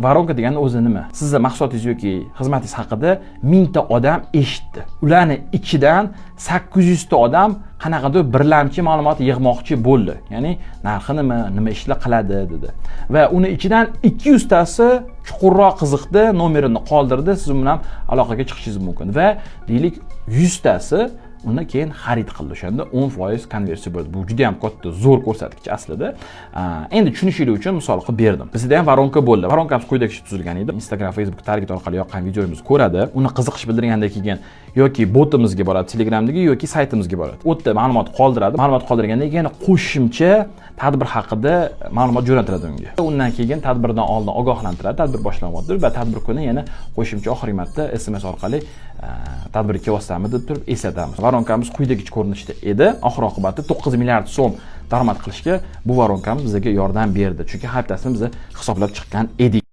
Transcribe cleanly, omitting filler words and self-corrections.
Воронка degani o'zi nima? Sizni mahsulotingiz yoki xizmatingiz haqida 1000 ta odam eshitdi. Ularni ichidan 800 ta odam qanaqadir birlamchi ma'lumot yig'moqchi bo'ldi. Ya'ni narxi nima, nima ishlar qiladi dedi. Va uni ichidan 200 tasi chuqurroq qiziqdi, nomerini qoldirdi, siz bilan aloqaga chiqishingiz mumkin. Va deylik, 100 tasi uni keyin xarid qildi. O'shanda 10% konversiya bo'ldi. Bu juda ham katta, zo'r ko'rsatkich aslida. Endi tushunishinglar uchun misol qilib berdim. Bizda ham воронка bo'ldi. Воронка miz quyidagicha tuzilgan edi. Instagram, Facebook target orqali yoqqan videomizni ko'radi. Uni qiziqish bildirgandan keyin yoki botimizga boradi, Telegramdagi, yoki saytimizga boradi. U yerda ma'lumot qoldiradi. Ma'lumot qoldirgandan keyin qo'shimcha tadbir haqida ma'lumot jo'natiladi unga. Undan keyin tadbirdan oldin ogohlantiradi, tadbir boshlanyapti va tadbir kuni yana qo'shimcha oxirgi marta SMS orqali tadbirga kelyapsanmi deb turib eslatamiz. Воронка miz quyidagicha ko'rinishda edi. Oxir oqibatda 9 milliard so'm daromad qilishga bu воронка miz bizga yordam berdi. Chunki har bittasini biz hisoblab chiqqan edik.